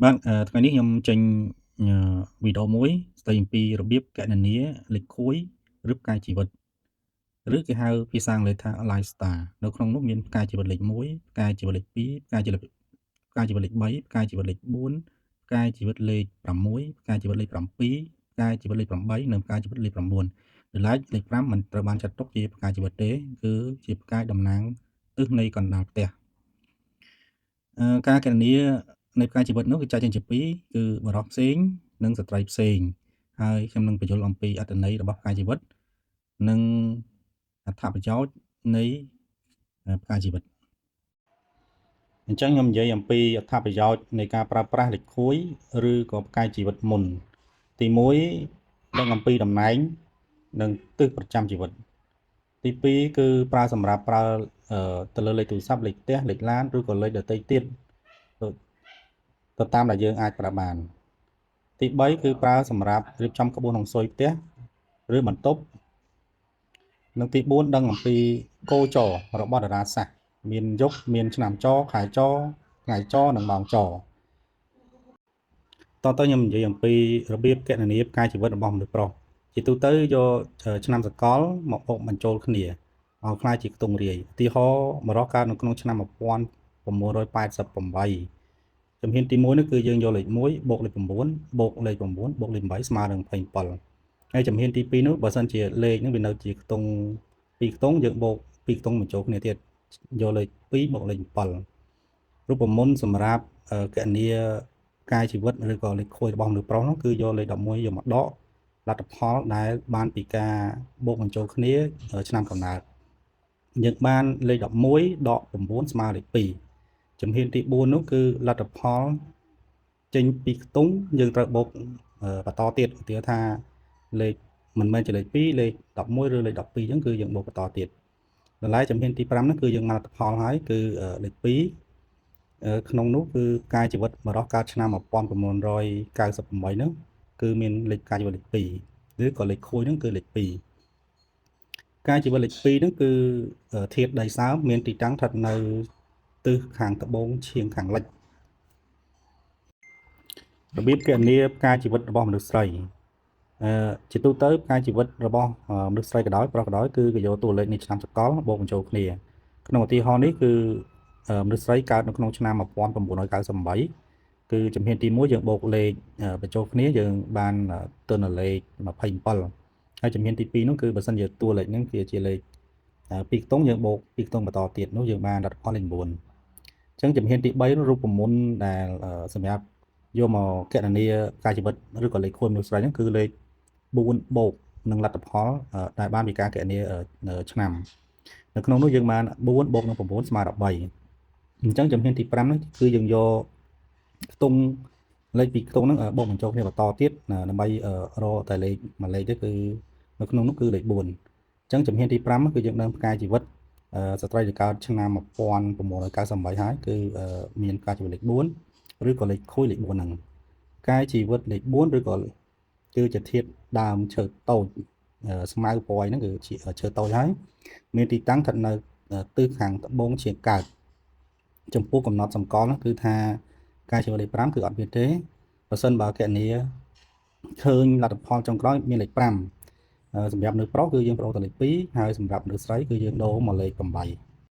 បាទថ្ងៃនេះខ្ញុំចេញវីដេអូមួយស្ដីអំពីរបៀបគណនាលេខខួយឬផ្កាយជីវិតឬគេហៅភាសាអង់គ្លេសថា Life Star នៅក្នុងនោះមានផ្កាយជីវិតលេខ1ផ្កាយជីវិតលេខ2ផ្កាយជីវិតផ្កាយជីវិតលេខ3ផ្កាយជីវិតលេខ4ផ្កាយជីវិតលេខ6ផ្កាយជីវិតលេខ7ផ្កាយជីវិតលេខ8និងផ្កាយជីវិតលេខ9ដោយឡែកលេខ5មិនត្រូវបានចាត់ទុកជាផ្កាយជីវិតទេគឺជាផ្កាយតំណាងទិសនៃកណ្ដាលផ្ទះការគណនានៃផ្កាយជីវិតនោះគឺចែកចេញជាពីរគឺបុរសផ្សេងនិងស្ត្រីផ្សេងហើយខ្ញុំនឹងបញ្យល់អំពីអត្ថន័យរបស់ផ្កាយជីវិតនិងអត្ថប្រយោជន៍នៃផ្កាយជីវិតអញ្ចឹងខ្ញុំនិយាយអំពីអត្ថប្រយោជន៍នៃការប្រើប្រាស់លេខខួយឬក៏ផ្កាយជីវិតមុនទី1ដឹងអំពីតំណែងនិងទិសប្រចាំជីវិតទី2គឺប្រើសម្រាប់ប្រើទៅលើលេខទូរស័ព្ទលេខផ្ទះលេខឡានឬក៏លេខដទៃទៀតទៅតាមដែលយើងអាចប្រើបានទី3គឺប្រើសម្រាប់រៀបចំក្បួនហុងស៊ុយផ្ទះឬបន្ទប់និងទី4ដឹងអំពីគោចររបស់តារាសាស្ត្រមានយប់មានឆ្នាំចខែចថ្ងៃចនិងម៉ោងចតទៅខ្ញុំនិយាយអំពីរបៀបគណនាផ្កាយជីវិតរបស់មនុស្សប្រុសជាទូទៅយកឆ្នាំសកលមកបូកបញ្ចូលគ្នាឲ្យក្លាយជាខ្ទង់រាយឧទាហរណ៍បុរសកើតនៅក្នុងឆ្នាំ1988ជំហានទី1នេះគឺយើងយកលេខ1បូកលេខ9បូកលេខ9បូកលេខ8ស្មើនឹង27ហើយជំហានទី2នោះបើសិនជាលេខហ្នឹងវានៅជាខ្ទង់2ខ្ទង់យើងបូក2ខ្ទង់បញ្ចូលគ្នាទៀតយកលេខ2បូកលេខ7រូបមន្តសម្រាប់គណនាផ្កាយជីវិតឬក៏លេខខួយរបស់មនុស្សប្រុសនោះគឺយកលេខ11យកមកដកលទ្ធផលដែលបានពីការបូកបញ្ចូលគ្នាឆ្នាំកំណើតយើងបានលេខ11ដក9ស្មើលេខ2ជំហានទី4នោះគឺលទ្ធផលចេញពីខ្ទង់យើងត្រូវបូកបន្តទៀតឧទាហរណ៍ថាលេខមិនមែនជាលេខ2លេខ11ឬលេខ12អញ្ចឹងគឺយើងបូកបន្តទៀតតម្លៃជំហានទី5នោះគឺយើងបានលទ្ធផលហើយគឺលេខ2ក្នុងនោះគឺផ្កាយជីវិតបុរសកើតឆ្នាំ1998នោះគឺមានលេខផ្កាយជីវិតលេខ2ឬក៏លេខខួយហ្នឹងគឺលេខ2ផ្កាយជីវិតលេខ2ហ្នឹងគឺធាតុដីសើមមានទីតាំងស្ថិតនៅទិសខាងត្បូងឈៀងខាងលិចរបៀបគណនាផ្កាយជីវិតរបស់មនុស្សស្រីជាទូទៅផ្កាយជីវិតរបស់មនុស្សស្រីក៏ដោយប្រុសក៏ដោយគឺគេយកតួលេខនៃឆ្នាំសកលបូកបញ្ចូលគ្នាក្នុងឧទាហរណ៍នេះគឺមនុស្សស្រីកើតនៅក្នុងឆ្នាំ1998គឺជំហានទី1យើងបូកលេខបញ្ចូលគ្នាយើងបានទិន្នលេខ27ហើយជំហានទី2នោះគឺបើសិនជាតួលេខហ្នឹងគឺជាលេខ2ខ្ទង់យើងបូក2ខ្ទង់បន្តទៀតនោះយើងបានលទ្ធផលលេខ9អញ្ចឹងជំហានទី3នោះរូបមន្តដែលសម្រាប់យកមកគណនាផ្កាយជីវិតឬក៏លេខខួនមនុស្សស្រីហ្នឹងគឺលេខ4បូកនឹងលទ្ធផលដែលបានពីការគណនាឆ្នាំនៅក្នុងនោះយើងបាន4បូកនឹង9ស្មើ13អញ្ចឹងជំហានទី5នេះគឺយើងយកខ្ទង់លេខពីខ្ទង់ហ្នឹងបូកបញ្ចូលគ្នាបន្តទៀតដើម្បីរកតែលេខមួយលេខទៅគឺនៅក្នុងនោះគឺលេខ4អញ្ចឹងជំហានទី5គឺយើងដឹងផ្កាយជីវិតស្ត្រីដែលកើតឆ្នាំ1998ហើយគឺមានផ្កាយជីវិតលេខ4ឬក៏លេខខួយលេខ4ហ្នឹងផ្កាយជីវិតលេខ4ឬក៏គឺជាធាតុដើមឈើតូចស្មៅពណ៌ហ្នឹងគឺជាឈើតូចហើយមានទីតាំងស្ថិតនៅទិសខាងត្បូងជាកើតចំពោះកំណត់សម្គាល់នោះគឺថាការជីវិតលេខ5គឺអត់មានទេបើសិនបើគណនាឃើញលទ្ធផលចុងក្រោយមានលេខ5សម្រាប់នៅប្រុសគឺយើងប្ដូរទៅលេខ2ហើយសម្រាប់នៅស្រីគឺយើងដូរមកលេខ8